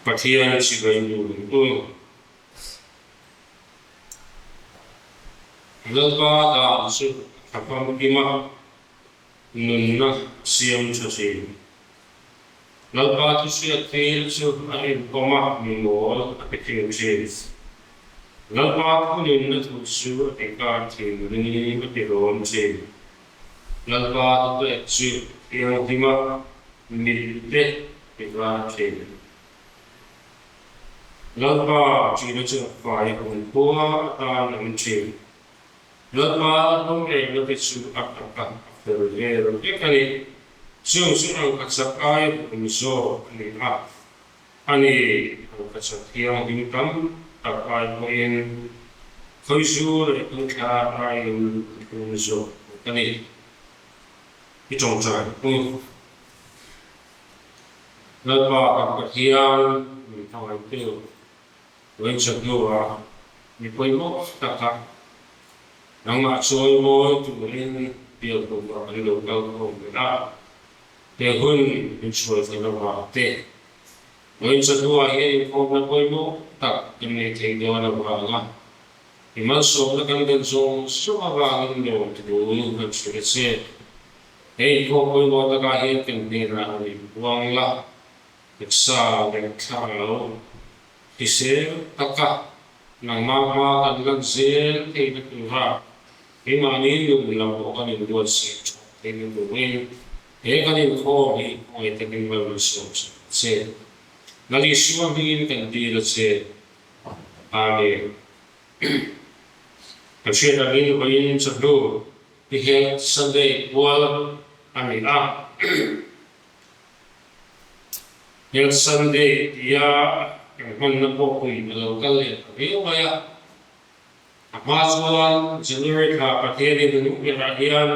Pathian chibai tur ang u. Lalpa dan chu a tha famkim a, nunna siam tha thin. Lalpa thu hriat tir chu a inpawm a, mi mawl a ti thin thin. Lalpa thu nunna thu chu a ti kar thin ring a ti lawm thin. Lalpa thu pek chu thianghlim a, mit te ti var thin. Lalpa ṭihna chu a fai kumkhua atan a awm ṭhin. Lalpa rorelna te chu a tak a, a fel vel vek a ni. Chung chu rangkachak aia duhawm zawk a ni a, a ni, rangkachak thianghlim tam tak ai pawhin khawizu leh thangthla aiin a tlum zawk bawk a ni. I ṭawngṭai u. Lalpa kan Pathian min hmangaihtu Vawiinchawt hnuah mi pawimawh taka nangmah chawimawi turin biak bawkah kan lo kal khawm leh a, he hun min hruai theih lovang te. Vawiinchawt hnuah hian inkhawmna pawimawh tak kan nei thei dawn avanga i malsawmna kan dawn zawng zawng avangin lawmthu kan hrilh a che. He inkhawm pawimawh takah hian kan hnenah rawn inpuang la, taksa leh thlarau hrisel taka nangmah hma kan lan zel theihna tura keimahni nun lam pawh kan inbuatsaih that theihna turin he kan inkhawm hi khawngaih takin mal min sawm sak a che. Lal Isua hmingin kan dil a che. Amen. Kan hriat angin vawiin chawhnu Ti hian Sunday pual a ni a. Health Sunday tia kan hmanna pawh kum a lo kal leh ta viau mai a. A hma chuan January thla Pathianin a nuh berah hian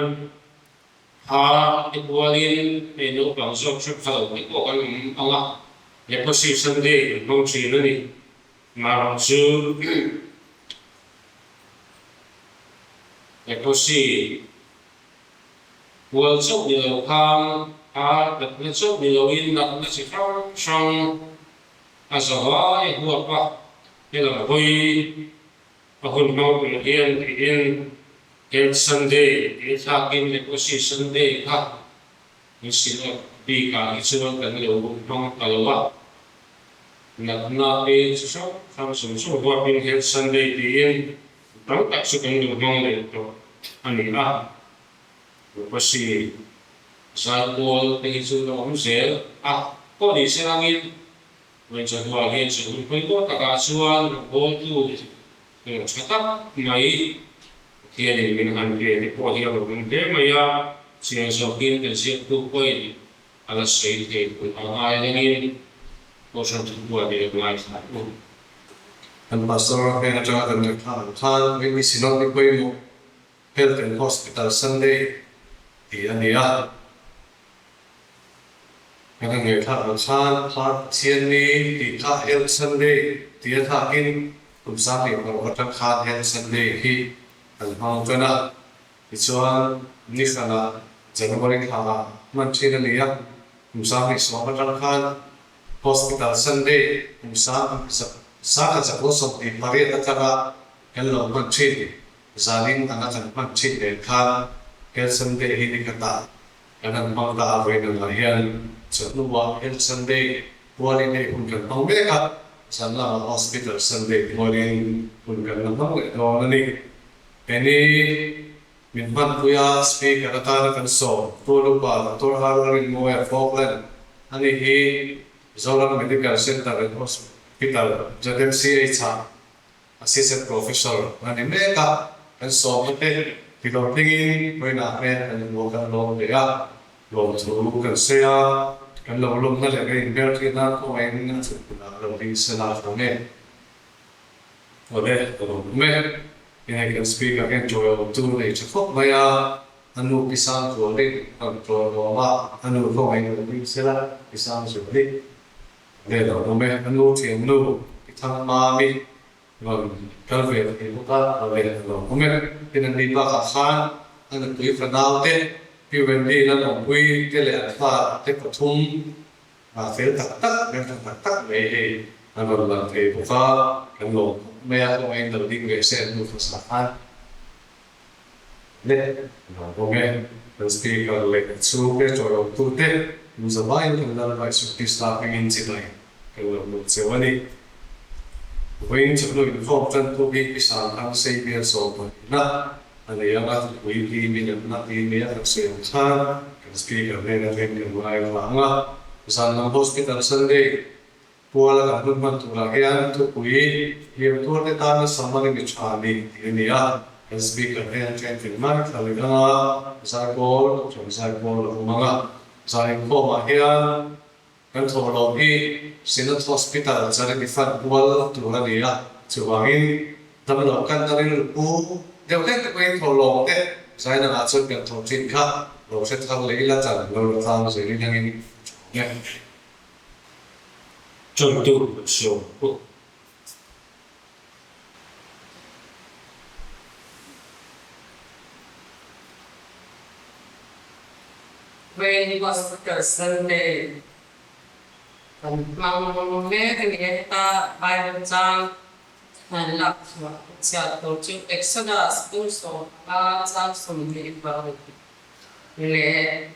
thla te pualin hei naupang zawk hrep kha lo te pawh kan awm ang a, Leprosy Sunday kan hmang thin a ni. Marawh chu Leprosy pual chauh ni lo khan a natna chauh ni loin natna chi hrang hrang a zavai huap a, helam hawi a hun hmang tur hian tiin Health Sunday tih thlakin Leprosy Sunday kha Min synod bikah hi chuan kan lo hmang ta lo a, natna te chi hrang hrang zawng zawng huapin Health Sunday tiin tam tak chu kan lo hmang leh tawh a ni a. Rupasi zaipawl te hi chu la awm zel a, pawh ni se angin Vawichawhnuah hian chu hun pawimawh takah chuan rawngbawltu tur tha tak mai Pathianin min han ve te pawh hi a rawn awm hle mai a, chiang zawkin kan ziaktu pawhin a la sawi thei tur a ngai rengin Kohhran thubuai leh ngaithla u. Kan Pastor hnen atanga kan ngaihthla ang khan Rinni Synod ni pawimawh Health and Hospital Sunday tih a ni a. Kan han ngaihthlak ang khan Phar Pathianni tih kha Health Sunday tih a thlakin kum 10,000 atang khan Health Sunday hi an hmang tan a. Tichuan ni hranah January thlaah hman thin a ni a, kum 10,010 atang khan Hospital Sunday kum sang sangkhat zakua 28 atanga kan lo hman thin zanin anga kan hman thin nen khan Health Sunday hi ni khatah Kan han hmang ta a vawiin angah hian chawhnuah Health Sunday pualin hei hun kan hmang mek a, zan lamah Hospital Sunday pualin hun kan la hmang leh dawn a ni. Heni min hmanpuia Speaker atana kan sawm Tual Upa Doctor R Rinmawia Falkland a ni hi Zoram Medical Centre and Hospital, ZMCH-ah Assistant Professor a ni mek a, kan sawmna te ti lo tlingin vawiinah hmel kan inbual kan lawm leh a, lawmthu kan sawi a, kan lo lawmna leh kan inber theih nan kawngaihin a chhunhmunah lo ding se la tha nge. Awle, ka lawm awm e. Hei kan Speaker hian chawiawmtu nei tha khawp mai a, a nu Pi Sangzualin a rawn chawiawm a, a nu kawngaihin lo ding se la Pi Sangzuali. Awle lo awm e, a nu thiannu i thang mami rawn kal ve thei bawk a, awle a lo awm e. Tin an ni bakah khan a nupui fanau te, Pi Wendy Lalawmpui te leh an fa te pathum. fel tak tak, hmeltha tak tak mai hei an rawn lang thei bawk a, kan lawm khawp mai a, kawngaiin lo ding ve se an nu hmasa khan le an lo bawm e. Kan speaker leh chhungte chawiawmtute nu zavaiin kan Lalpa Isu Krista hmingin chibai kan lo hmuh cheu a ni. Vawiin chawhnu inkhawm tantu hi i Sangthang Seibial 12na a nei ang a, thupui hi mi natna ti nia kan sawi ang khan kan speaker hnen atangin kan ngaithla ang a. Zan lam Hospital Sunday puala kan hun hman turah hian thupui hliam tuarte tana Samari mi tha ni tih a ni a, kan speaker hnen atangin kan ngaithla leh ang a, Zaipawl, Kohhran Zaipawl a awm ang a. Zan inkhawmah hian Kan thawhlawm hi Synod Hospital Charity Fund pual tur a ni a, chuvangin damlo kanna rilru pu deuh hlek te pawhin thawhlawm te zaina ah chuan kan thawh thin kha lo hre thar leh ila chan lo la tlang zel in angin a tha awm e. Chawltu sawm pawh. Vawiin Hospital Sunday kan hmang mek a ni e. Heta Bible chang han lak chhuah chhiat tur chu Exodus bung 15 chang 26 leh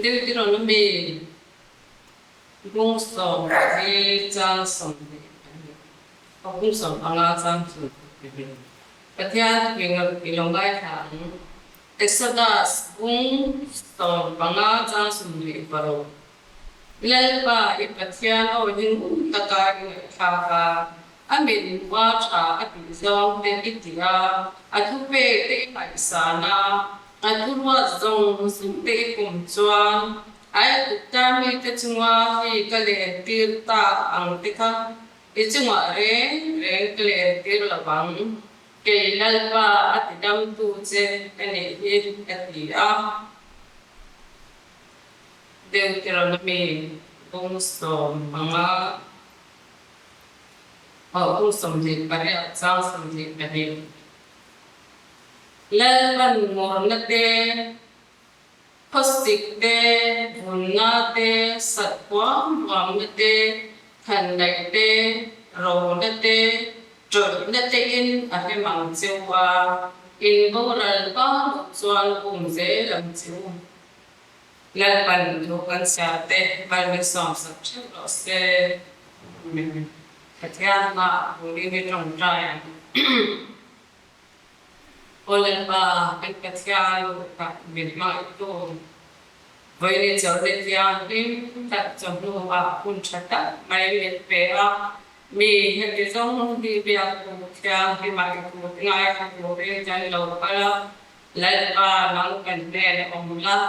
Deuteronomy Bung 14 chang 22 aw bung 15 chang 22. Pathian i lo ngaithla ang. Exodus bung 15 chang 26. Lalpa i Pathian aw hi ngun taka i ngaihthlak a, a mit hmuha tha a tih zawng te i ti a, a thupek te i ngaihsan a, a thuruat zawng zawng te i pawm chuan Aigupta mite chunga hi ka lentir tak ang te kha i chungah reng reng ka lentir lo vang, kei Lalpa a tidamtu che ka nih hi, a ti a. Deuteronomy bung 15 aw bung 28 chang 22 Lalpan ngawrna te Khawsik te, vunna te, sat huam huamna te, thandaih te, rona te, tawihna te in a hrem ang cheu a, in boral hma loh chuan um zel ang che u. Lalpan thu kan chhiar te Bible sawmsak theuh rawh se. Amen. Pathian hmaah turin i tawngtai ang. Aw Lalpa, kan Pathian kah min hmangaihtu, vawiin chawlhni thianghlim tak chawhnu ah hun tha tak mai min pe a, mi heti zawng hi biaktu thianghlimah i kut ngaithla turin kan lo kal a, Lalpa nang kan hnen a awm la,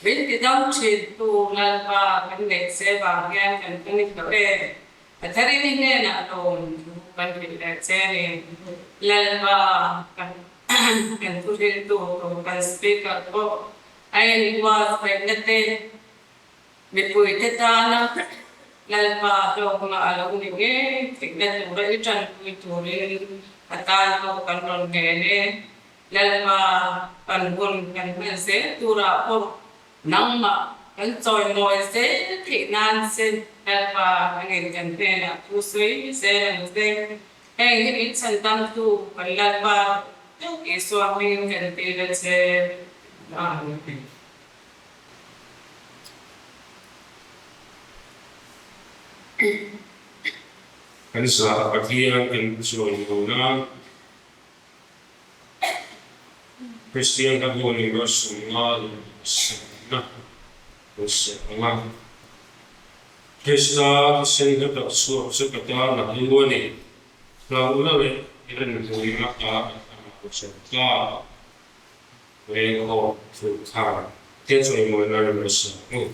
min ti dam thintu Lalpa kan neih che vang hian kan hmang hlauh e. Pathian i hnenah lawm thu kan hrilh leh che a ni. Lalpa kan kan thu hrilhtu tur kan Speaker pawh a inbuatsaihna te mipuite tana Lalpa hlawkna a lo ni ngei theihna tura i tanpui turin a tan pawh kan rawn ngen e. Lalpa kan hun kan hman zel turah pawh Nangmah kan chawimawi zel theih nan che Lalpa angin kan hnenah thu sawi zel ang che. Heng hi min chhan tamtu kan Lalpa duh Isua hmingin kan dil a che. Amen. Kan zah Pathian kan chawimawi nan. Kristian hla bu nih ruah sumna leh sumna kan serh ang a. Krista thisen hla tak chhuak chu ka tan a hlu a ni. Hlauhna leh rinhmuhna ka a chawp ta. Lengkhawm thulhthar te chawimawina rim a sa ang.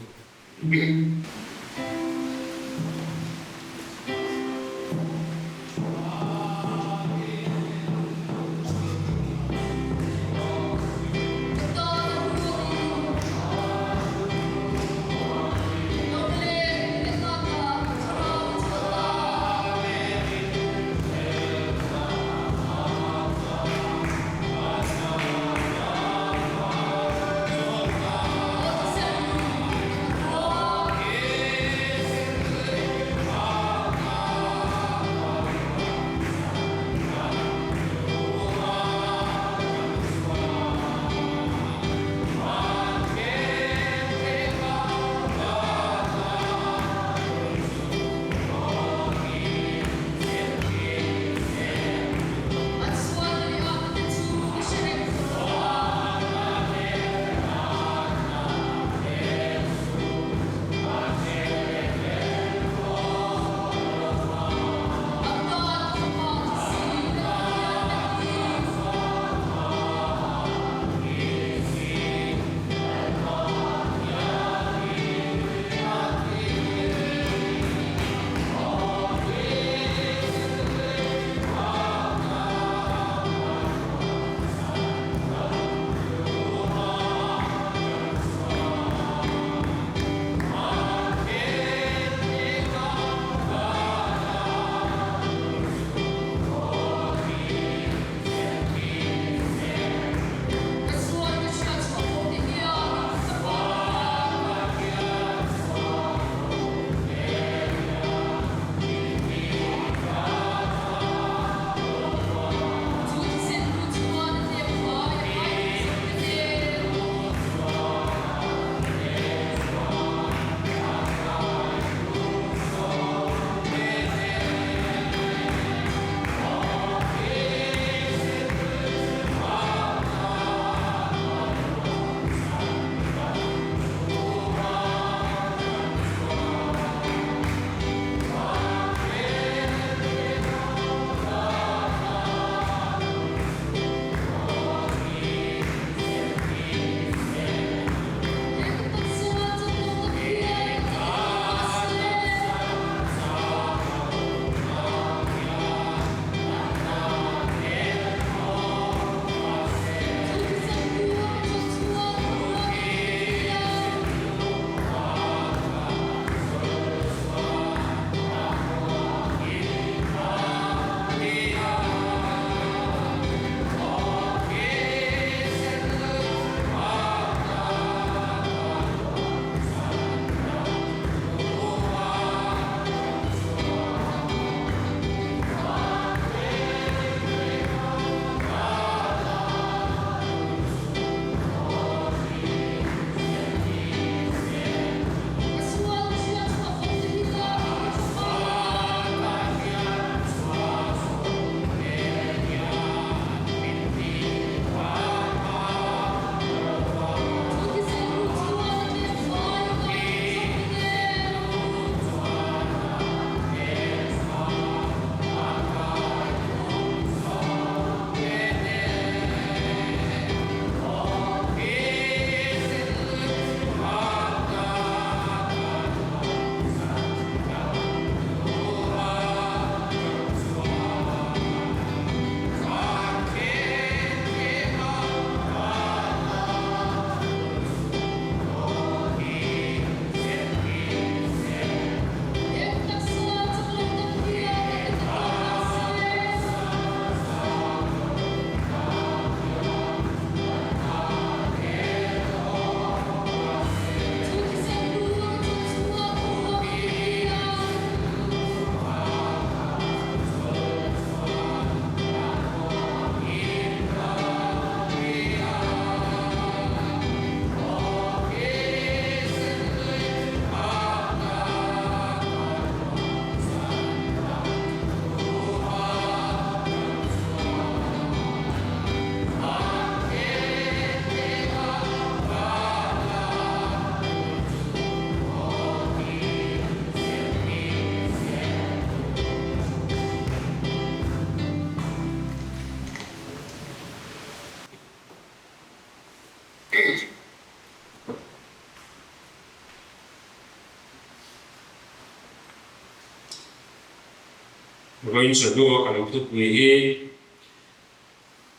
Vawiin chawhnu a kan thupui hi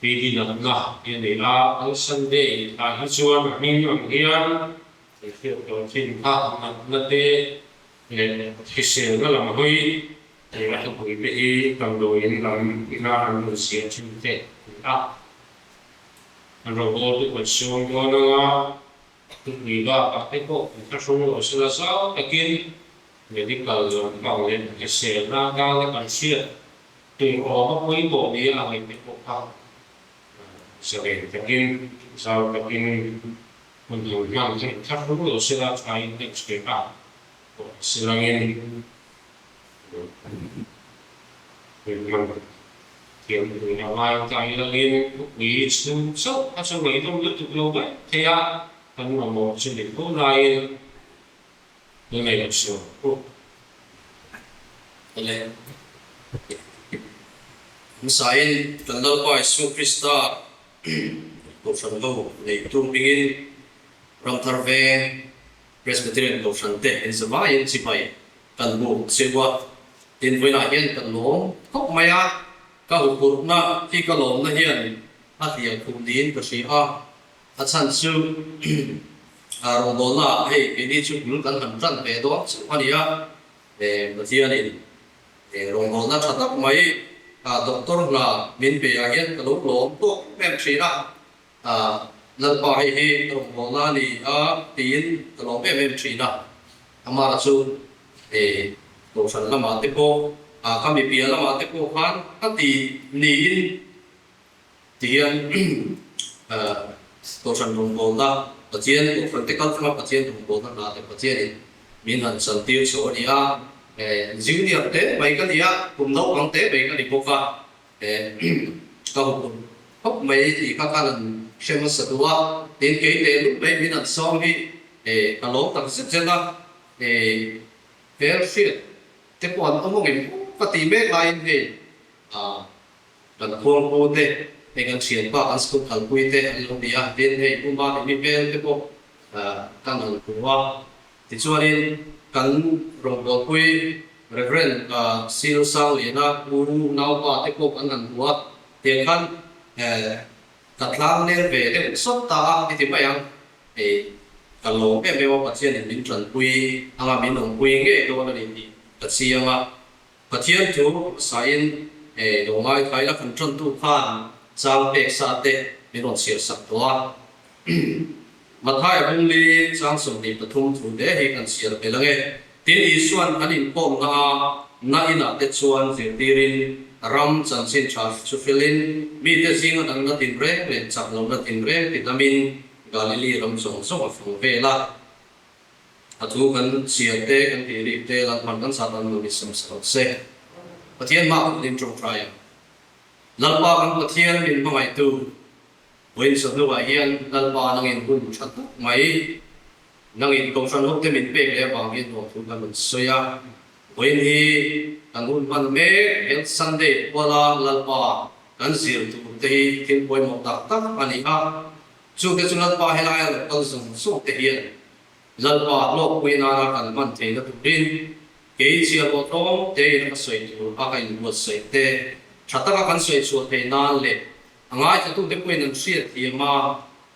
PD natna hi a ni a, All Sunday tah hi chuan a hming ang hian kan hriat tawh thin kha natna te leh hriselna lam hawi leh a thupui te hi damdawiin lam ina an rawn ziah thin te a ni a. An rawngbawl te kan sawm dawn anga thupui bakah te pawh kan thlahrung lo sela zau takin Medical lampang leh hriselna atana kan hriat tur awm a pawimawh nia a ngaihte pawh kha zalen takin, zau takin hun hmun hman theih thlahrung lo sela thain next ve a pawh silangin hun hman thiam tur a ngai ta ilangin thupui chhung chauh kha chu ngaihnawm lutuk lo mai thei a, kan mamawh chu ni fo laiin Ni nei lo sual pawh le. Hmasain kan Lalpa Isu Krista Kohhran ho neitu hmingin Ramthar Veng Presbyterian Kohhran te in zavaiin chibai kan buk cheu a. Tin, vawiinah hian kan lawm khawp mai a, ka huphurhna hi ka lawmna hian a hliah khuh niin ka hria a. A chhan chu rawngbawlna ah hei keini chu bul kan han tan ve dawn chauh a ni a, Pathianin rawngbawlna tha tak mai doctor hna min pe ah hian ka lo lawm tawk em em thin a, Lalpa hei hi rawngbawlna a ni a tiin ka lawm em em thin a, amah chu Kohhran lamah te pawh ka mipiah lamah te pawh khan ka ti niin Tihian Kohhran rawngbawlna Pathian Kohhran te kal thlanga Pathian rawngbawlna hna te Pathianin min han chantir chho a ni a. Junior te mai ka ni a, kum naupang te mai ka ni bawk a, ka huphurh khawp mai tih kha khan an hre hmasa duh a. Tin, kei teh luk mai min han sawm hi ka lawm tak zet zet a, hmel hriat te pawh an awm angem ka tih mek laiin hei Kan khuangpu te, hei kan thianpa kan school kalpui te an lo ni a, tin hei Pu Mami mi hmel te pawh kan han hmu a. Tichuanin kan rawngbawlpui Reverend Sil Sangliana Pu Naupa te pawh kan han hmu a, tiang khan ka tlang nel ve deuh sawt ta a heti mai ang, hei ka lawm em em a Pathianin min tanpui anga min awmpui ngei dawn a ni tih ka chiang a. Pathian thu hmasain lo ngaithla ila kan ṭantu khan chang pek sa te min rawn chhiar sak tawh a. Mathaia hungli chang 23 thu te hi kan chhiar belh ange. Tin, Isua'n an inkhawmna a na inah te chuan zirtirin ram chanchin ṭha chu felin mite zinga dangna tinreng leh chak lohna tinreng tidamin Galili ram zawng zawng a fang vel a. A thu kan chhiar te, kan tih rik te, Lalhman kan sat an lo ni sam sa rawh se. Pathian hma kan hlim tawngtai ang. Lalpa kan Pathian min hmangaihtu, vawiin chawhnuah hian Lalpa nangin hun tha tak mai, nangin Kohhran hote min pek leh avang hian nuam thu kan rawn sawi a. Vawiin hi kan hun hman mek Health Sunday puala Lalpa kan zir tur te hi thil pawimawh tak tak a ni a. Chute chu Lalpa helaia lo kal zawng zawng te hian Lalpa hlawkpui nana kan hman theihna turin kei chhiarhlawh tlawm tein ka sawi tur a ka inbuatsaih te tha taka kan sawi chhuah theih nan leh a ngaithlatute pawhin an hriat thiam a,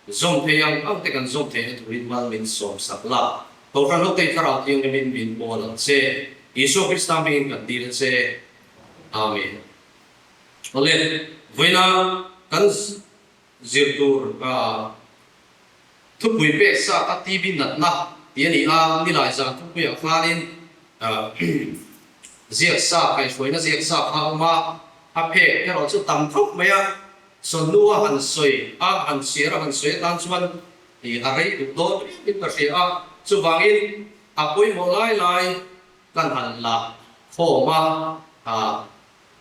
zawm thei ang ang te kan zawm theihna turin mal min sawm sak la. Kohhran ho te Thlarau Thianghlimin min pawl ang che. Isua Krista hmingin kan dil a che. Amen. Awle, vawiina kan Zir tur thupui pek sa kha TB natna tih a ni a, nilai zan thupuiah khanin ziak sa, kaihhruaina ziak sa kha a awm a, a phek erawh chu tam khawp mai a, Sawlnu a han sawi a, han chhiar a han sawi atan chuan a rei duh dawn riauin ka hria a, chuvangin a pawimawh lai lai kan han la khawm a,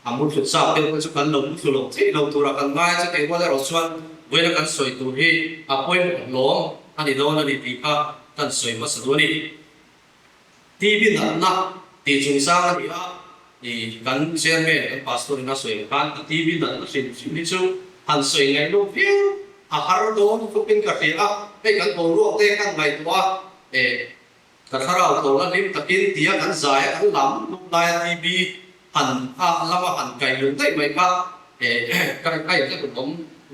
A muthlu chak deuh kha chu kan lo muthlu lo theih lo tura kan ngai a, chutih rual erawh chuan vawiina kan sawi tur hi a pawimawh hlawm a ni dawn a ni tih kha kan sawi hmasa duh a ni. TB natna tih chungchang a ni a, ih kan chairman kan pastor in a sawi ang khan TB natna hrim hrim hi chu han sawi ngaih lo viau a har dawn khawpin ka hria a, hei kan boruak te kan ngaihtuah a, eh ka thlarau tawlna hlim takin tia kan zai a kan lam lup laia TB. han a lama han kaih luh daih mai kha ka ka inhlahlawm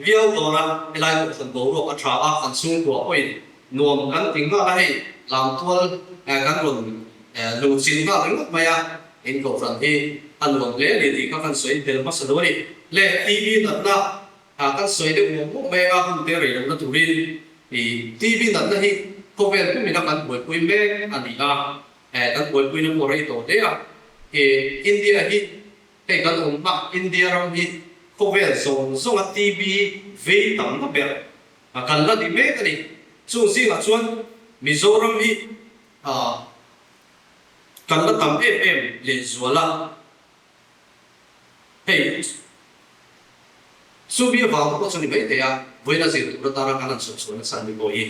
viau dawn a, helai kohhran boruak a tha a, kan chhungkua pawhin nuam kan ti nghal a, hei lamtual kan rawn luh chilh nghal ringawt mai a, in kohhran hi a nuam hle a ni tih kha kan sawi fel hmasa lo a ni. Le TV natna kan sawi deuh muang muang mai a, hun te rei lohna turin TV natna hi khawvel pumina kan buaipui mek a ni a. Kan buaipuina pawh rei tawh hle a, India hi hei kan awm hma, India ram hi khawvel zawng zawnga TB vei tamna ber kan la ni mek a ni. Chung zingah chuan Mizoram hi kan la tam em em lehzual a. Hei chu mi avang te pawh chu ni mai thei a, vawiina zir tur atana kan han sawi chhuah nasa ni pawh hi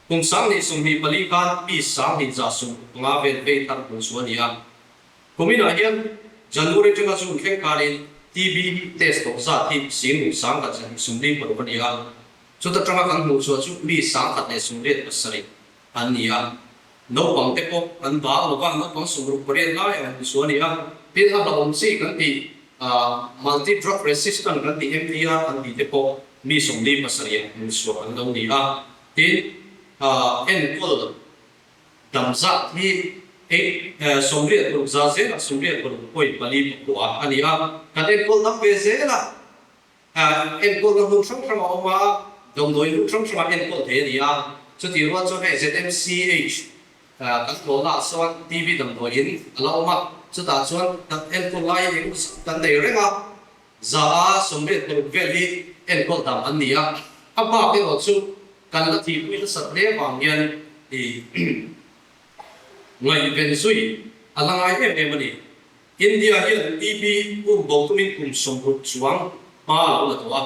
kum 2024 khan mi 2015 vel vei thar hmuh chu a ni a. Kuminah hian January atanga June thleng khanin TB test tawh zat hi 6146 a ni a, chuta tanga kan hmuh chhuah chu mi 1087 an ni a. Naupang te pawh an bang lo va, naupang 68 lai ang hmu chu a ni a. Tin, a hlauhawm chi kan tih, multi drug resistant kan tih, MDR kan tih te pawh mi 47 hmu chhuah an lo ni a. Tin, enkawl dam zat hi eight 86 za zelah 86.4 a ni a. Kan enkawl dam ve zel a. Enkawlna hmun hrang hrang a awm a, damdawi hmun hrang hrangah enkawl thei a ni a. Chutih rual chuan hei ZMCH kan tlawhnaah sawn TB damdawiin a la awm a, chutah chuan kan enkawl lai eng kan nei reng a, za a 86 vel hi enkawl dam an ni a. A bak erawh chu kan la thihpui nasat hle vang hian i ngaihven zui a la ngai em em a ni. India hian TB um bo tumin kum 60 chuang hma a lo la tawh a,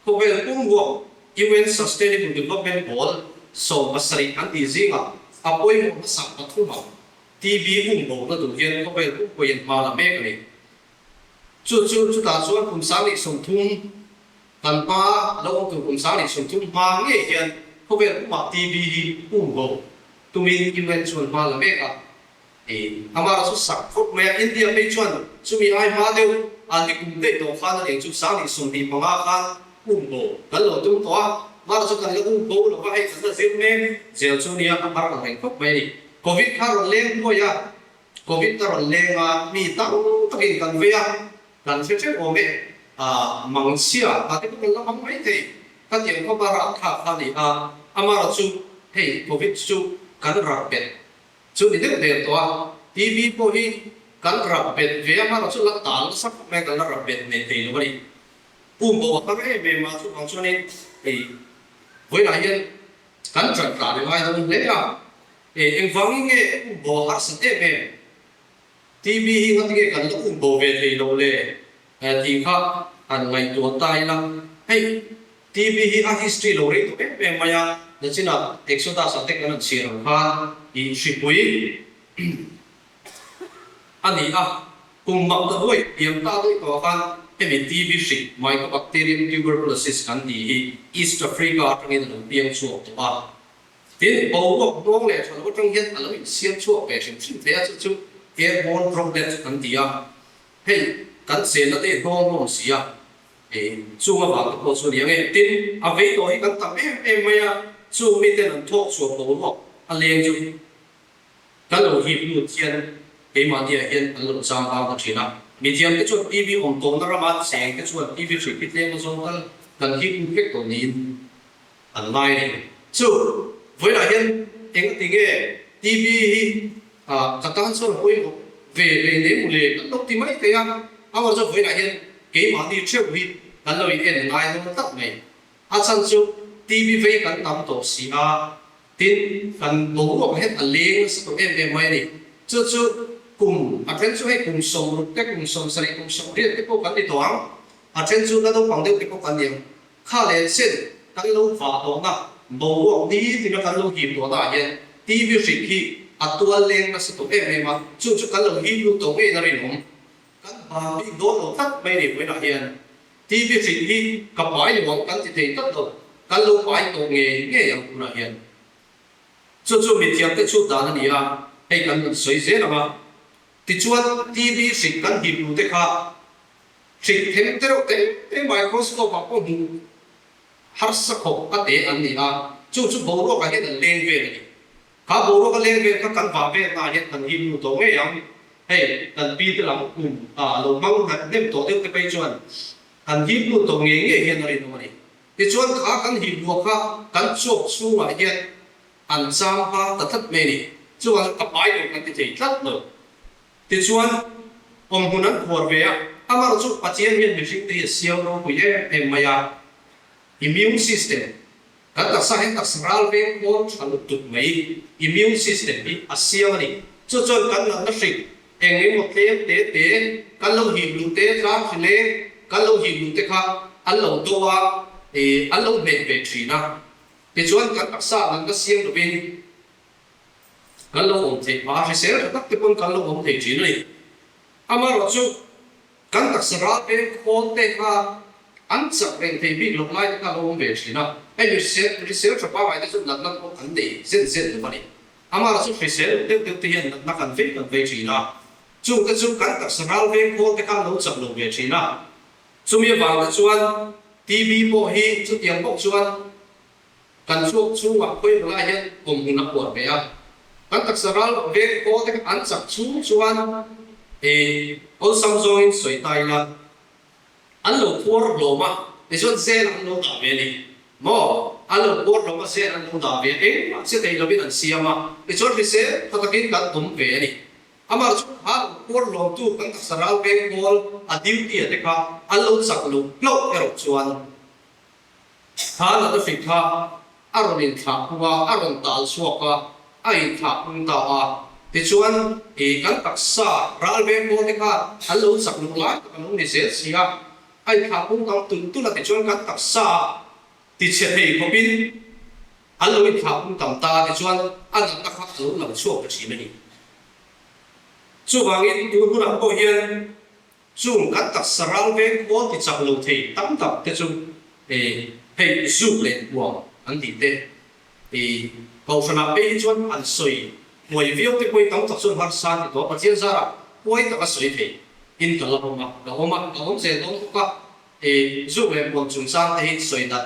khawvel pum huam UN Sustainable Development Goal 17 an tih zingah a pawimawh hmasak pathumah TB um bona tur hian khawvel pum pawhin hma la mek a ni. Chu chu chutah chuan kum 2030 kan hma lo awm tur kum 2030 hma ngei hian khawvel pumah TB hi um bo tumin UN chuan hma la mek a. Amah chu sak khawp mai a, India phei chuan chumi ai hma deuh an ni kum daih tawh khan a eng chu 2025 khan um bo kan lo tum tawh a, amah chu kan la um bo lo va, hei kan la zir mek zel chu nia a har ang reng khawp mai a ni. Covid kha rawn leng hnuai a, Covid a rawn leng a, mi tam takin kan vei a, kan hre ṭeuh awm e, mangchhia a te pawh kan la hmang mai thei, khatiang khawpa rapthlak kha a ni a, amah chu hei Covid chu kan rap bet Chu ni deuh der tawh a, TV pawh hi kan rap bet ve a, hmanah chu la tal nasa khawp mai a, kan la rap bet ve thei lo a ni. Pum bo a har em em a, chuvang chuanin hei vawiinah hian kan ṭan tlan i ngai dawn hle a, engvangin nge pum bo a harsat em em? TV hi ngatinge kan la um bo ve thei lo le tih kha han ngaihtuah ta ila, hei TV hi a history lo rei tawh em em mai a, nachinah Exodus ah te kan han chhiar ang khan i hripui a ni a, kum mak ta duai piang ta daih tawh ah khan hemi TV hrik Mycobacterium tuberculosis kan tih hi East Africa atangin a lo piang chhuak tawh a. Tin, boruak hnawng leh tha lo atang hian a lo insiam chhuak ve hrim hrim thei a, chu chu airborne droplet kan ti a, hei kan chenna te hnawng hlawm si a, chung avang te pawh chu a ni ang e. Tin, a vei tawh hi kan tam em em mai a, chung miten an thawk chhuah boruak a leng chu kan lo hip lut hian keimahniah hian an lo chang vang ta thin a. Mithiam te chuan TV awm tawhna rama cheng te chuan TV hrih hi tlem azawng tal kan hip lut vek tawh niin An ngai a ni. Chu, vawiinah hian engati nge TB hi ka tan chuan a pawimawh ve ve nei mu le kan lo ti mai thei a, amah chuan vawiinah hian keimahni theuh hi kan lo in en ngai dawn tlat mai. A chhan chu TB vei kan tam tawh si a, tin kan boruak hian a leng nasa tawh em em mai a ni. Chu chu kum a then chu hei kum 60 te, kum 70, kum 80 te pawh kan ni tawh ang, a then chu la naupang deuh te pawh kan ni ang. Kha leh chen kan lo vah tawhna boruak ni tina kan lo hip tawhna ah hian TV hrik hi a tual leng nasa tawh em em a, chu chu kan lo hip lut tawh ngei na rinawm. Kan bang bik dawn lo tlat mai ni vawiinah hian TV hrik hi ka pai lo ang kan ti thei tlat lo, kan lo pai tawh ngei ngei ang tunah hian. Chu chu mithiamte chhut dan a ni a, hei kan rawn sawi zel ang a. Tichuan TB hrik kan hip luh te kha hrik them te reuh te te microscope ah pawh hmuh harsa khawp a te an ni a, chu chu boruak ah hian an leng vel a ni. Kha boruak a leng vel kha kan vah vel na ah hian kan hip luh tawh ngei ang. Hei kan pi te lam kum ah lo hmang hnem tawh deuh te phei chuan kan hip lut tawh ngei ngei hian a rinawm a ni. Tichuan kha kan hip luah kha kan chuak chhungah hian an chang hma ta tlat mai a ni. Chuvang ka pai lo kan ti thei tlat lo. Tichuan awm hmun an khuar ve a, amaherawh chu Pathian hian mihring te hi a siam ropui em em mai a. Immune system, kan taksa hian taksa ral veng khawl tha lutuk mai immune system hi a siam a ni. Chu chuan kan natna hrik eng emaw tlem te te kan lo hip luh te, tlang hri leng kan lo hip luh te kha an lo do a, an lo hmet ve thin a. Tichuan kan taksa natna siam lovin kan lo awm theih phah a, hrisel tha tak te pawn kan lo awm thei thin a ni. Amaherawh chu kan taksa ral peng khawl te kha an chak reng thei bik loh lai te kha a lo awm ve thin a, hei hrisel hrisel tha pangngai te chu natna pawh an nei zen zen lo a ni. Amaherawh chu hrisel loh deuh deuh te hian natna kan vei kan vei thin a, chung te chu kan taksa ral veng khawl te kha an lo chak lo ve thin a. Chumi avang te chuan TB pawh hi chutiang bawk chuan kan chhuak chhungah khawi hmulai hian awm hmun a puar ve a. Kan taksa ral veng khawl te kha an chak chhung chuan i awlsam zawngin sawi ta ila an lo phuar hlawm a, tichuan zel an lo dah ve a ni maw? An lo phuar hlawm a, zel an lo dah ve a, engmah che thei lovin an siam a, tichuan hrisel tha takin kan awm ve a ni. Amah chu kha puar lawmtu kan taksa ral veng pawl a duty a te kha an lo chak lo hlauh erawh chuan kha natna hrik kha a rawn inthlah phung a, a rawn tal chhuak a, a inthlah phung ta a. Tichuan i kan taksa ral veng pawl te kha an lo chak loh lai tak a lo ni zel si a, a inthlah phung tam tulh tulh a tichuan kan taksa tichhe thei khawpin An lo inthlah pung tam ta tichuan a natna kha a lo lang chhuak ta thin a ni. Chuvangin tun hunah pawh hian chung kan taksa ral veng khawl ti chak lo thei tam tak te chu hei zuk leh huam an tih te i kohhranah phei hi chuan an sawi hmuai viau te pawhin tam tak chuan harsa an ti tawh a, Pathian zarah huai taka sawi thei in ka la awm a, ka awm a, ka awm zel dawn bawk a, i zuk leh huam chungchang te hi sawi dan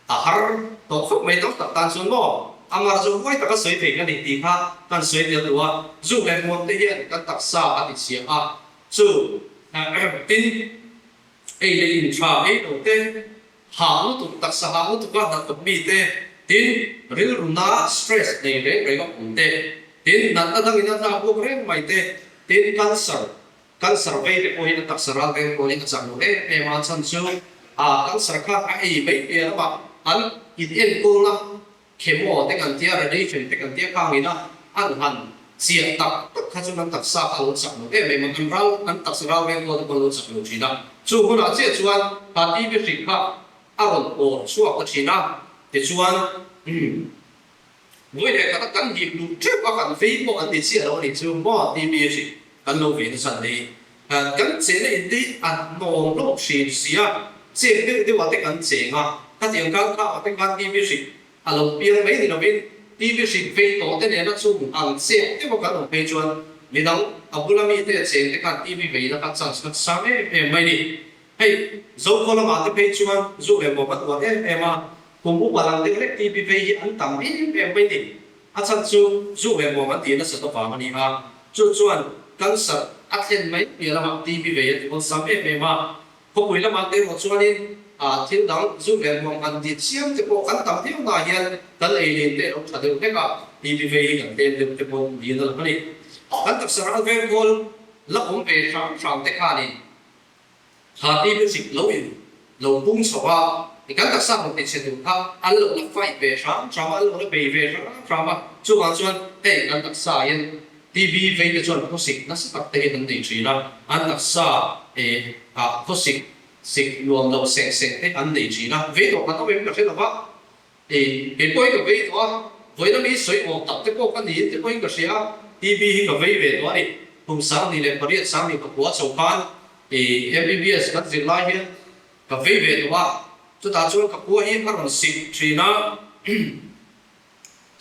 A har tawh khawp mai tam tak tan chuan maw amah chu huai taka sawi thei ka ni tih kha kan sawi tel duh a, zuk leh hmuam te hian kan taksa a ti chhia a, chu tin ei leh in tha ei lo te, hah lutuk taksa hah lutuk a hnathawk mi te, tin rilru na stress nei reng reng a awm te, tin natna dangin a tlak bawk reng mai te, tin cancer Cancer vei te pawhin a taksa ral veng pawhin a chak lo em em a, chhan chu a cancer kha a ei mai piah lamah an in enkawlna chemo te kan tia radiation te kan tia khangin a an han chiah tak tak kha chuan an taksa kha a lo chak lo em em a, an ral an taksa ral veng pawh te pawh an lo chak lo thin a, chu hunah chiah chuan kha TB hrik kha a rawn awr chhuak ta thin a, tichuan Vawi leh khat a kan hip luh teuh a kan vei pawh an ti chiah lo a nih chu maw TB hri kan lo ve nasa ni. Kan chehna in te hi a hnawm hlawm hrin si a, chep deuh deuh ah te kan cheng a, khatiang khan kha ah te khan TB hri a lo piang mai ni lovin TB hri vei tawh te nena chung ang chep deuh a kan awm phei chuan midang a bula mi te cheng te khan TB veina kha chance kha sang em em mai ni. Hei Zokhaw lamah te phei chuan zu leh mawm a tuar em em a, kum upa lang deuh hlek TB vei hi an tam em em mai ni. A chhan chu zu leh mawm an tih nasat avang a ni a, chu chuan cancer a thlen mai piah lamah TB vei a ti awlsam em em a. Khawpui lamah te erawh chuanin thil dang zu leh mawm han tih chiam te pawh kan tam viau na hian kan ei lin te a lo tha deuh hlek a, TB vei hi kan tlem deuh te pawh niin a lang a ni. Kan taksa ral veng khawl la awm ve hram hram te khanin Kha ti music lo in lo pung chho a, i kan taksa rawn ti chhe tur kha an lo la fight ve hram hram a, an lo la bei ve hram hram a, chuvang chuan hei kan taksa hian TB vei te chuan khawsik nasa tak te hian an nei thin a, an taksa eh ah khawsik sik nuam lo seng seng te an nei thin a, vei tawh kan awm em ka hre lo va, eh kei pawh hi ka vei tawh a, vawiin ami sawi awm tak te pawh ka niin te pawhin ka hria a, TB hi ka vei ve tawh a ni, kum 28 29 chho khan I MBBS kan zir lai hian ka vei ve tawh a, chutah chuan ka khua hi a rawn sik thin a,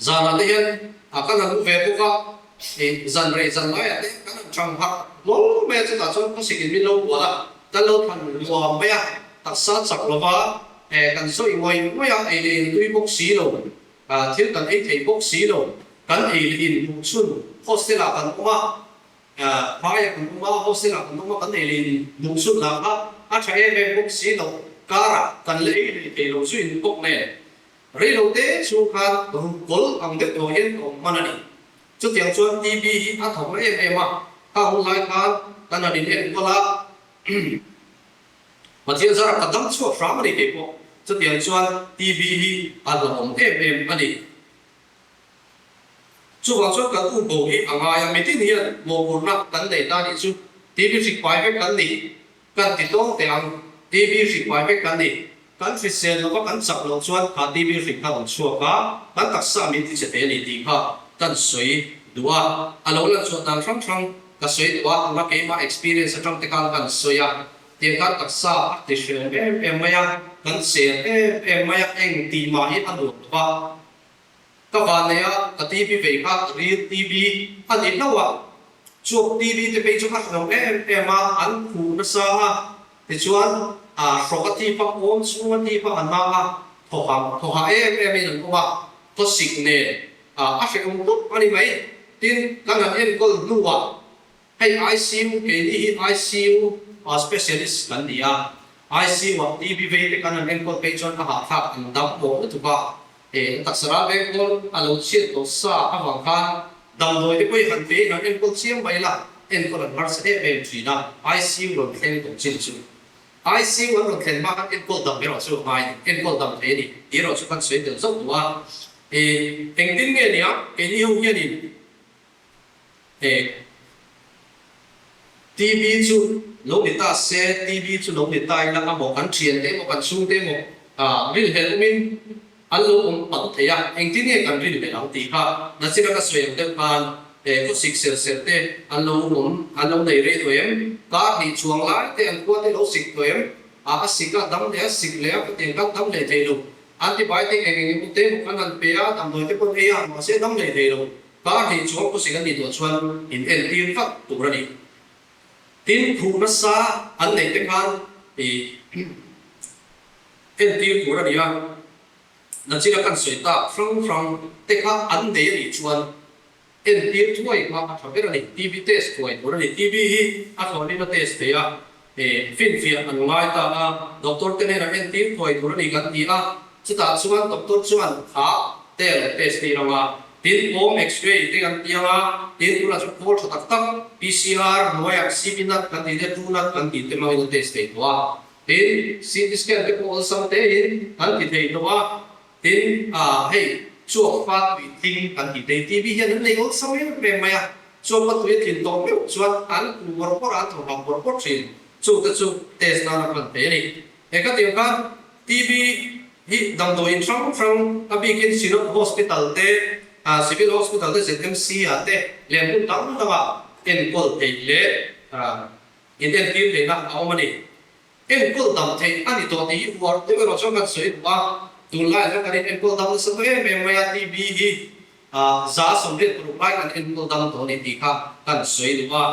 zanah te hian a kan han mu ve bawk a, i zan rei zan laiah te kan han. thang harh hlawl mai a, chutah chuan khawsik in min lo bual a, kan lo than nuam mai a, taksa chak lova kan sawi ngawih ngawih a, ei leh in tui bawk si lo, thil kan ei thei bawk si lo, kan ei leh in hmuh chhun hostel ah kan awm a, Phai ah kan awm a, hostel ah kan awm a, kan ei leh in hmuh chhun lah kha a tha em em bawk si lo, kar ah kan la ei leh thei lo chu in bawk nen. Rei lo te chhung khan ruhkawl ang deuh tawh hian ka awm hman a ni. Chutiang chuan TB hi a thawk em em a, kha hun lai khan kan han in enkawl a, Pathian zarah ka dam chhuak hram a ni kei pawh. Chutiang chuan TB hi a hlauhawm em em a ni. Chuvang chuan kan u bo hi a ngai a, mitin hian mawhphurhna kan nei ta nih chu TB hrik pai vek kan ni. Kan ti tawng teh ang, TB hrik pai vek kan ni. Kan hrisel lova kan chak loh chuan kha TB hrik kha rawn chhuak a, kan taksa min ti che thei a ni tih kha kan sawi duh a. A lo lan chhuah dan hrang hrang ka sawi duh a, tuna keimah experience atang te khan kan sawi a, tiang khan taksa a ti hrem em em mai a, kan cher em em mai a, eng tih mah hi a nuam lova. Ka van nei a, ka TV vei kha ril TV a ni hlauh a, chuak TV te phei chu a hre lo em em a, an khuh nasa a, tichuan a hrawk a tip a, awm chhung a tip a, a na a, thaw hang thaw hah em em in an awm a, thaw sik nen a hrehawm khawp a ni mai. Tin, kan han enkawl hnuah Hei ICU keini hi ICU specialist kan ni a, ICU ah TB vei te kan han enkawl phei chuan a hahthlak an dam mawh lutuk a, he an taksa ral veng pawn a lo chhiat tawh sa avang khan damdawi te pawh hi han vei han enkawl chiang mai la, enkawl an harsa em em thin a, ICU rawn thleng tawh chin chu ICU an rawn thlen hma khan enkawl dam erawh chu a ngai a ni, enkawl dam thei a ni tih erawh chu kan sawi tel zauh duh a, engtin nge nia keini ho hianin He TB chu lo ni ta se, TB chu lo ni ta ila a maw, kan thian te emaw, kan chhung te emaw rilhlelh awmin an lo awm palh thei a, engtin nge kan rilhlelh ang tih kha nachina ka sawi ang deuh khan he khawsik ser ser te an lo awm, an lo nei rei tawh em, kar hnih chuang lai te an khua te lo sik tawh em, a sik a dam leh a sik leh a khatiang khan dam leh thei lo, antibiotic eng eng emaw te emaw kan han pe a, damdawi te pawh an ei a, mahse dam leh thei lo. Kar hnih chuang khawsik an nih tawh chuan in entir vat tur a ni. Tin, khuh nasa an neih te khan i entir tur a ni a, nachina kan sawi tak hrang hrang te kha an nei a nih chuan entir thuai kha a tha ber a ni. TB test thuai tur a ni. TB hi a thlawnin a test thei a, finfiah an ngai ta a, doctor te hnenah entir thuai tur a ni kan ti a, Chutah chuan doctor chuan kha te a lo test tir ang a, tin pawm x-ray te kan ti ang a, tin tunah chuan khawl tha tak tak PCR hnuaiah CB nut kan tih te, two nut kan tih te hmangin a test thei tawh a, tin CT scan te pawh awlsam tein kan ti thei tawh a, tin hei chuak fa tui tling kan tih te hi TB hian an nei awlsam em em mai a, chuak fa tui a tlin tawh meuh chuan an ku bawrh bawrh a, an thaw hak bawrh bawrh thin, chute chu test nan a hman thei a ni. He ka tiang khan TB hi damdawiin hrang hrang a bikin Synod Hospital te, Civil Hospital te, ZMC ah te leh hmun dang dangah enkawl theih leh inentir theihna a awm a ni. Enkawl dam theih a ni tawh tih hi uar deuh erawh chuan kan sawi duh a, tunlaiah chuan kan inenkawl dam nasa tawh em em mai a, TB hi 86% lai kan enkawl dam tawh a ni tih kha kan sawi duh a.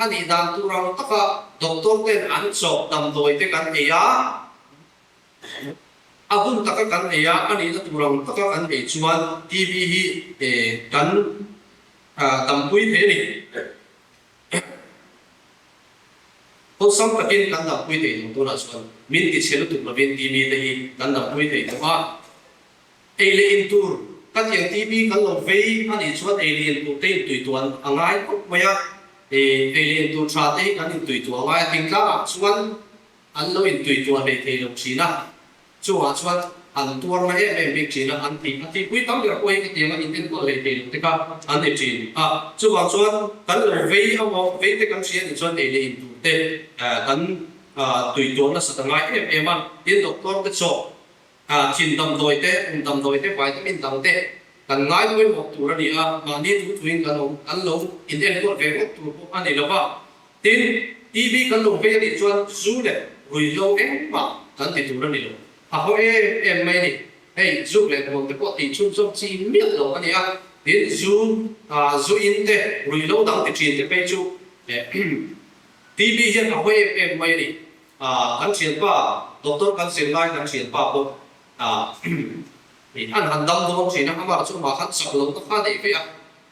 A nih dan tur ang taka doctor ten an chawp damdawi te kan ei a, a hun taka kan ei a, a nihna tur ang taka kan ei chuan TB hi kan dampui thei a ni. Awlsam takin kan dampui thei tawh tunah chuan min tichhe lutuk lovin TB te hi kan dampui thei tawh a. Ei leh in tur, Ka tiang TB kan lo vei a nih chuan ei leh in tur te intuituah a ngai khawp mai a, ei leh in tur tha te hi kan intuituah a ngai a, thingtlangah chuan an lo intuituah hlei thei lo thin a, chungah chuan an tuar na em em bik thin a, an tih a tihpui tam ber pawh hi ka tianga in enkawl hlei thei lo te kha an ni thin a, chuvang chuan kan lo vei emaw vei te kan hria a nih chuan ei leh in tur te kan tuituah nasat a ngai em em a, tin doctor te chawh Thin damdawi te, kum damdawi te, vitamin dang te kan ngai pawimawh tur a ni a, mahni thu thuin kan awm, kan lo inenkawl ve ngawt tur pawh a ni lo va. Tin, TB kan lo vei a nih chuan zu leh ruihhlo engmah kan ti tur a ni lo. A haw em em mai a ni. Hei, zuk leh hmuam te pawh tih chhunzawm chi miah lo a ni a. Tin, zu, zu in te, ruihhlo dang ti thin te phei chu TB hian a hawi em em mai a ni. Kan thianpa, doctor kan zir lai kan thianpa pawh an han dam dawn thin a, amah chu amah khan chak lo tak kha a neih ve a,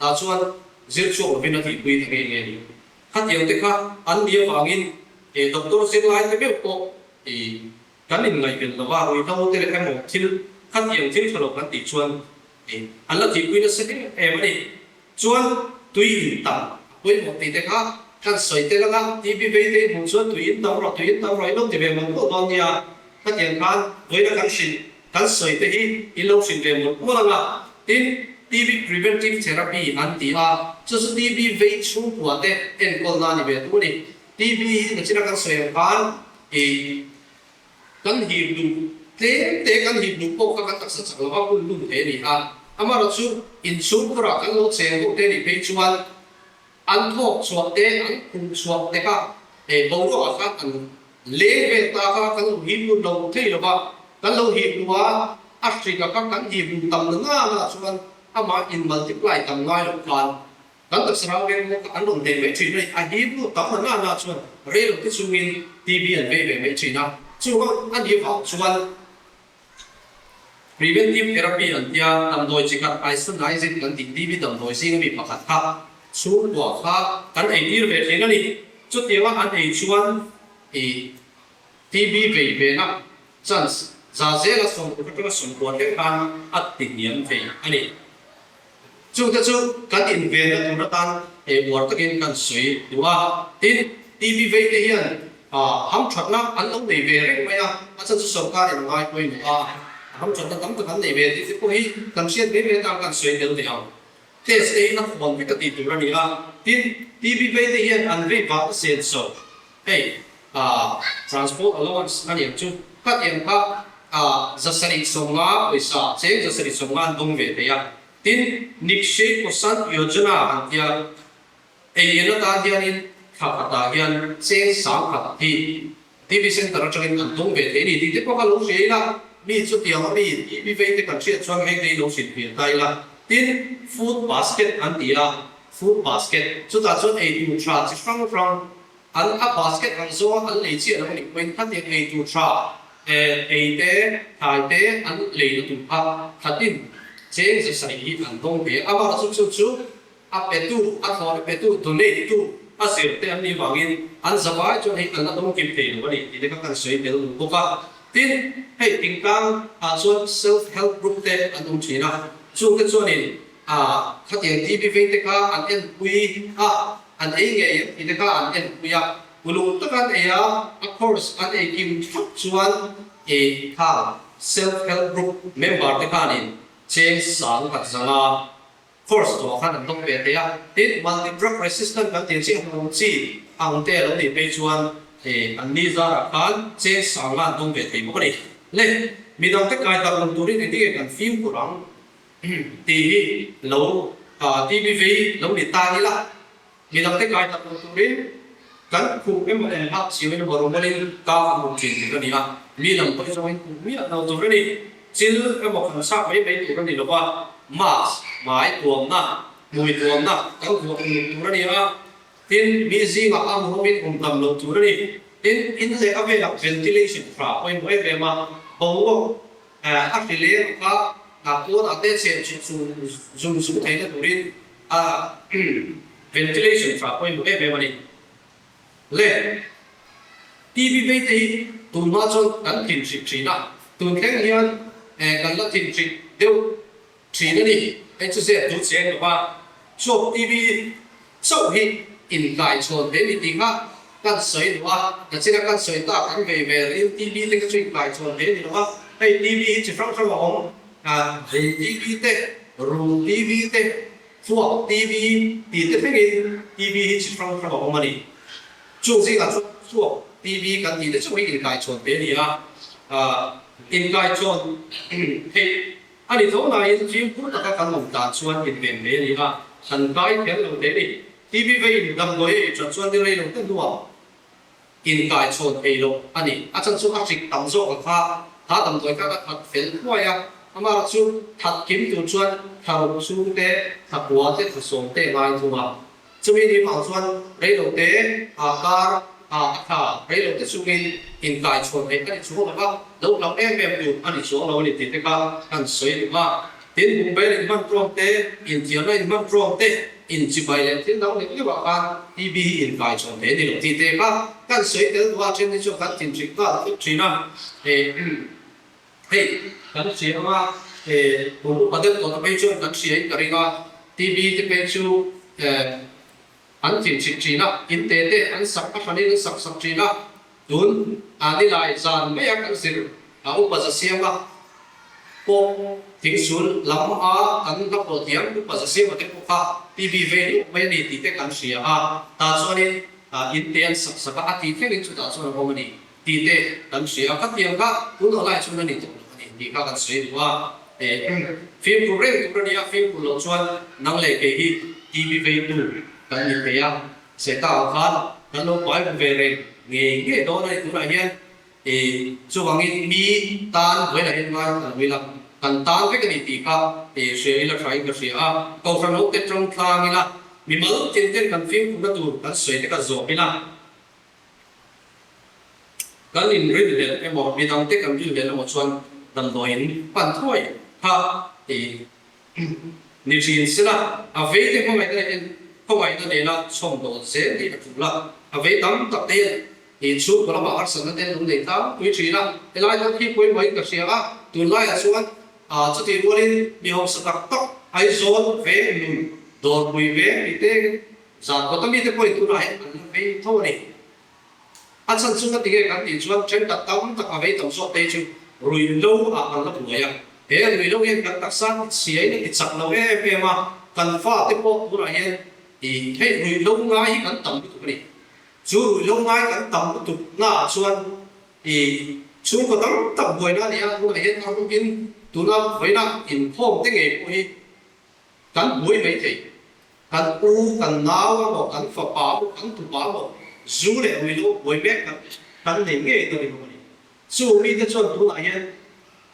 tah chuan zir chhuak lovin a tihpui ta nghe nghe a ni. Khatiang te kha an ni avangin doctor zirlai te meuh pawh kan inngaihven lo a, ruihhlo te leh emaw thil khatiang thil tha lo kan tih chuan an la tihpui nasa em em a ni. Chuan tui in tam a pawimawh tih te kha kan sawi tel ang a, TB vei te i hmuh chuan tui in tam rawh, tui in tam rawh i lo ti ve mawlh mawlh dawn nia. Khatiang khan vawiina kan hrilh kan sawi te hi in lo hrilh ve mawlh mawlh ang a. Tin, TB preventive therapy an ti a, chu chu TB vei chhungkua te enkawlna a ni ve tu a ni. TB hi nachina kan sawi ang khan i Kan hip duh tlem te kan hip duh pawh kha kan taksa chak lova hun lum thei a ni a, amaherawh chu inchhungkhurah kan lo cheng deuh te nih phei chuan an thawk chhuah te an khuh chhuah te kha eh boruakah khan an leng vel ta kha kan lo hip lut lo thei lova, kan lo hip duh a, a hrika kha kan hip duh tam na nana chuan amah in multiply tam ngai loh khan Kan taksa ram veng bawk an rawn hneh mai thin a ni. A hip lut tam na na chuan rei lo te chungin TB an vei ve mai thin a. Chu a nih avang chuan preventive therapy an tia damdawi chi khat isoniazid kan tih TB damdawi zinga mi pakhat kha chhungkua kha kan ei tir ve thin a ni. Chutianga an ei chuan i TB vei vena chance za zela 60 atanga 90 thleng khan a ti hniam thei a ni. Chungte chu kan invenna tur atan uar takin kan sawi duh a. Tin, TB veite hian hamthatna an lo nei ve reng mai a, a chhan chu sorkarin a ngai pawimawh a, hamthatna tam tak an nei ve tih te pawh hi kan hriat mai mai atan kan sawi tel thei ang. Test te hi a huam vek a tih tur a ni a. Tin, TB veite hian an vei vah a sen so. Hei, transport allowance a ni ang chu. Khatiang kha 750 pawisa, cheng 750 an dawng ve thei a. Tin, Nikshay Poshan Yojana an tia, ei in atan hianin thla khatah hian cheng 10,000 hi TV Centre atangin an dawng ve thei a ni tih te pawh kha lo hria ila, mi chutiang a mi TV vei te kan hriat chuan heng te hi lo hrilh hmel ta ila. Tin, food basket an ti a, food basket, chutah chuan eitur tha chi hrang hrang An a basket ang zawnga an lei chiah lo a nih pawhin khatiang ei tur tha ei te, thlai te an lei na tur kha khatin cheng 700 hi an dawng ve a. Amah chu chu chu a petu, a thlawh a petu, donate tu a zir te an nih vangin an zavai chuan hei an la dawng kim thei lo a ni tih te kha kan sawi tel duh bawk a. Tin, hei thingtlang ah chuan self help group te an awm thin a, chungte chuanin khatiang TB vei te kha an enpui a, An ei ngei em tih te kha an enpui a, uluk tak an ei a, a course an ei kim thap chuan i kha self help group member te khanin cheng 10,500 course tawh khan an dawng ve thei a. Tin, multi drug resistant kan tih chi ang chi ang te a lo nih phei chuan an ni zarah khan cheng 5,000 an dawng ve thei bawk a ni. Le, midang te kai darh lo turin engtin nge kan fimkhur ang? Tih hi lo TV vei lo ni ta ila, midangte kai tak lo turin kan khuh emaw eng hak chiu emaw rawngawlin ka kan awm thin tur a ni a, mi lam pawh zawngin khuh miah lo tur a ni. Chil emaw kan chak mai mai tur a ni lo va, mask, hmai tuamna, hmui tuamna kan vuah uluk tur a ni a, tin, mi zingah a ruhawmin awm tam lo tur a ni. Tin, in leh a velah ventilation tha pawimawh em em a, boruak A hri leng kha pawnah te cheh zung zung theihna turin a ventilation tha pawimawh em em a ni. Le TV vei te hi tun hma chuan kan thin hrih thin a, tun thleng hian kan la thin hrih deuh thin a ni. Hei chu zep duh cheng lova chuap TV chauh hi inkaichhawn ve ni tih kha kan sawi duh a, nachina kan sawi tak an vei ve ril TV te kha chu inkaichhawn ve ni lo va, hei TV hi chi hrang hrang a awm, vei TV te, rul TV te, thluak TV tih te thlengin TV hi chi hrang hrang a awm a ni. Chung zingah chuan thluak TV kan tih te chauh hi inkaichhawn ve a ni a, inkaichhawn theih A ni tho nain fimkhur taka kan awm dan chuan inven mai a ni a, kan kai kher lo hle ni. TV veiin damdawi a inṭhat chuan ni rei lo te hnuah inkai chhawn thei lo a ni. A chan chu a hrik tam zawk ang kha, kha damdawi kha ka that fel thuai a. Amaherawhchu that kim tur chuan thla ruk chhung te, thla kua te, thla sawm te a ngai thung a. Chumi ni vang chuan reilote a kar a a thla reilote chungin inkaichhawn theih a ni chuang lo va, lo hlauh em em tur a ni chuang lo a ni tih te kha kan sawi duh a. Tin, bungbel inhman tawng te, inthiarna inhman tawng te, inchibai leh thil dang leh deuhah khan TB hi inkaichhawn theih a ni lo tih te kha kan sawi tel duh a, then hi chuan kan thinhrik nghal thut thin a. Hei kan hria anga kum upa deuh tawh te phei chuan kan hria in ka ring a, TB te phei chu an thinhrik thin a, in te te an sak a hranin an sak sak thin a, tun a nilai zan maia kan zir a upa za siama pawh thingsul lam a kan hla pawh thiam upa za siama te pawh kha TB vei luah mai a ni tih te kan hria a, tah chuanin in te an sak sak a, a tih thlengin chutah chuan a awm a ni. Tih te kan hria a, khatiang kha tun a lai chuan a ni tawh lo a ni tih kha kan sawi duh a, fimkhur reng tur a ni a, fimkhur loh chuan nang leh kei hi TV veitu kan ni thei a, Seta ang khan kan lo pai ru ve reng ngei ngei dawn a ni tunah hian chuvangin mi tan vawilah hian ngai kan lo ila, kan tan vek a ni tih kha hria ila tha in ka hria a, Kohhran ho te tawng tlang ila mimal tin ten kan fimkhurna tur kan sawi te kha zawm ila. Kan inrinhlelh emaw, midangte kan rinhlelh emaw chuan damdawiin pan thuai kha ti ni thin sela, a veite hmangaihna leh en khawngaihna nena chhawmdawl zel hi a tul a. A vei tam tak te hian inchhungkaw lamah harsatna te an awm nei tlangpui thin a, helai hian khi pawimawhin ka hria a, tunlaiah chuan chutih rualin mi hausa tak tak Aizawl veng nun dawrpui veng tih te Zan kawta mite pawhin tunah hian an la vei tho a ni. A chhan chu ka ti nge kan tih chuan thenkhat tam tak a vei tam zawk te chu ruihhlo ah kan la buai a. He ruihhlo hian kan taksa ti chhiain a ti chak lo em em a, kan fate pawh tunah hian i hei ruihhlo ngai hi kan tam lutuk a ni. Chu ruihhlo ngai kan tam lutuk naah chuan i chhungkaw tam tak buaina a ni a, tunah hian a rukin tuna vawiina inkhawm te ngei pawh hi Kan buai mai thei. Kan u, kan nau emaw, kan fapa emaw, kan tupa emaw zu leh rui lo buai mek kan kan nei ngei dawn emaw a ni. Chu mite chuan tunah hian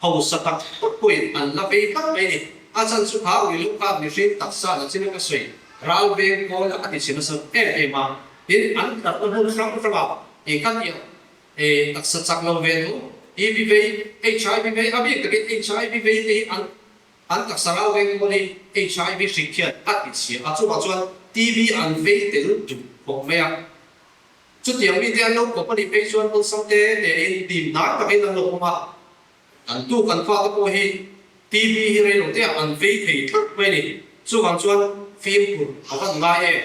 hausa tak tak pawhin an la vei tlat mai a ni. A chan chu kha rui lo kha mihring taksa la chin a ka sawi ral veng kawl a ti chhe nasa em em a. Tin, an tlatna hmun hrang hrangah engkhat tiang taksa chak lo ve tho, TB vei, HIV vei, a bik takin HIV vei te hi an An taksa rau veng pawn hi HIV hrik hian a ti chhia a, chuvang chuan TB an vei tel duh khawp mai a. Chutiang mite an lo kawp a nih phei chuan awlsam te tein dim hnai takin an lo awm a. Kan tu kan fate pawh hi TB hi rei lo teah an vei thei tlat mai a ni. Chuvang chuan fimkhur a van ngai em?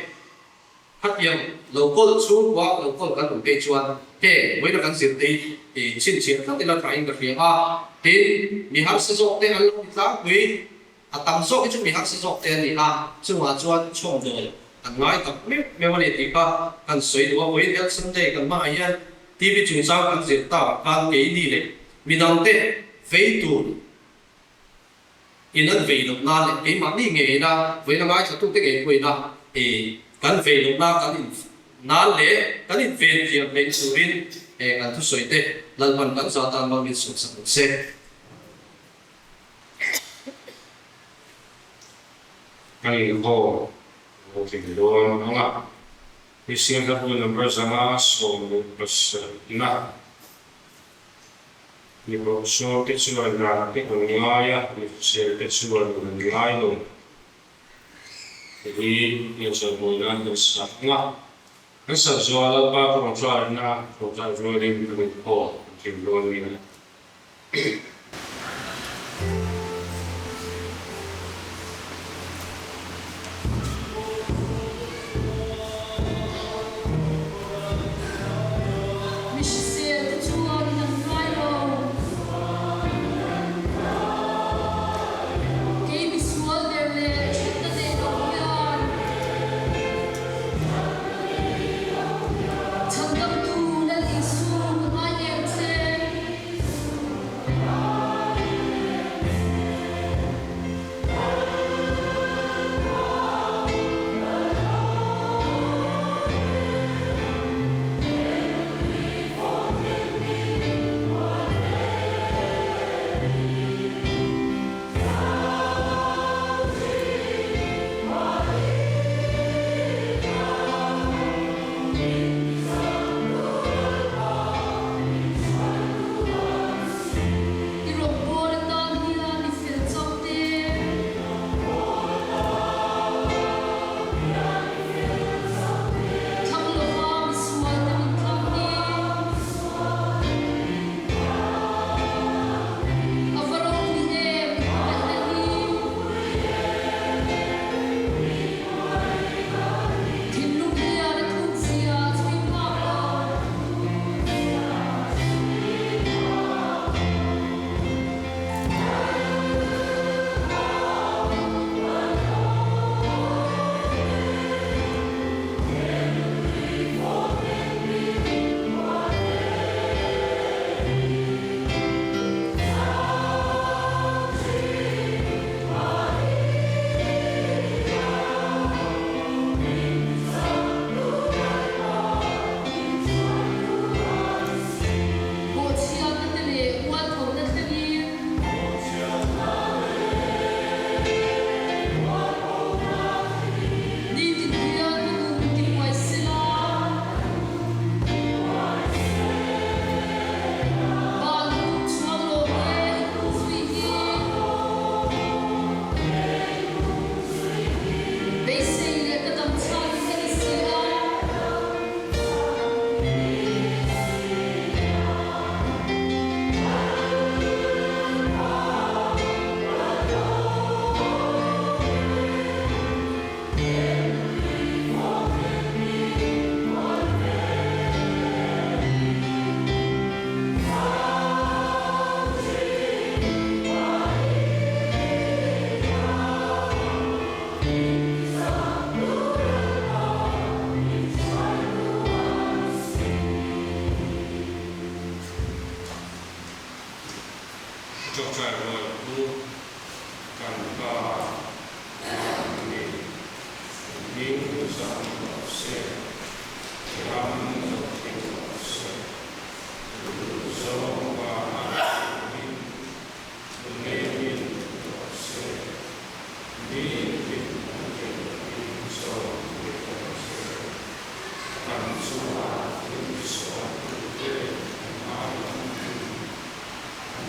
Khatiang lo kawl chhungkua lo kawl kan awm phei chuan heng vawiina kan zirte hi chhinchhiah tlat ila thain ka hria a. Tin, mi harsa zawk te an lo ni tlangpui, a tam zawk hi chu mi harsa zawk te an ni a, chungah chuan chhawmdawl an ngai tak meuh meuh a ni tih kha kan sawi duh a. Vawiin Health Sunday kan hmaah hian TV chungchang kan zir tak ah khan keini leh midangte vei tur In an vei loh nan leh keimahni ngei ina vawiin a ngaithlatute ngei pawh ina i kan vei loh nan kan in nan leh kan in ven thiam theih turin heng an thusawi te Lalpan kan za tan mal min sawmsak rawh se. Kan inkhawm hlawhtling dawn ang a, Hisian hlabu number 177 na. Mi bawhsawm te chuan ran te an ngai a, mi hrisel te chuan an ngai lo. Hi inzawlhmuh nan kan sak ang a, kan sak zual Lalpa tawngtaina tawngtai rualin kan inkhawm kan tling dawn nia. Mi hrisel te chuan an ngai lo. Kei misual ber leh thatna nei lo hian Chhandamtu Lal Isu ka ngai em che. Ṭawngṭai rual u, kan Pa van mi, hming zam rawh se, i ram lo thleng rawh se, i duhzawng vanga hming leiin rawh se, nitin kan ei in chaw pe rawh se, kan chunga thil tisualtute kan ngaihdamtu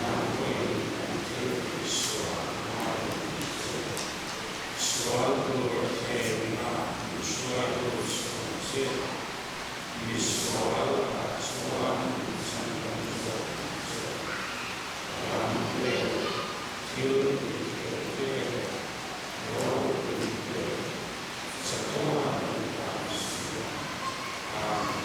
nang pawhin kan thil tisual ngaihdam che. Sual tur thlemna min hruaitu chhung che, mi sual ah chuan min chhandam zawk ang che. Ram te, thil tihtheih te leh ropui te chatuan an ta si a. Amen.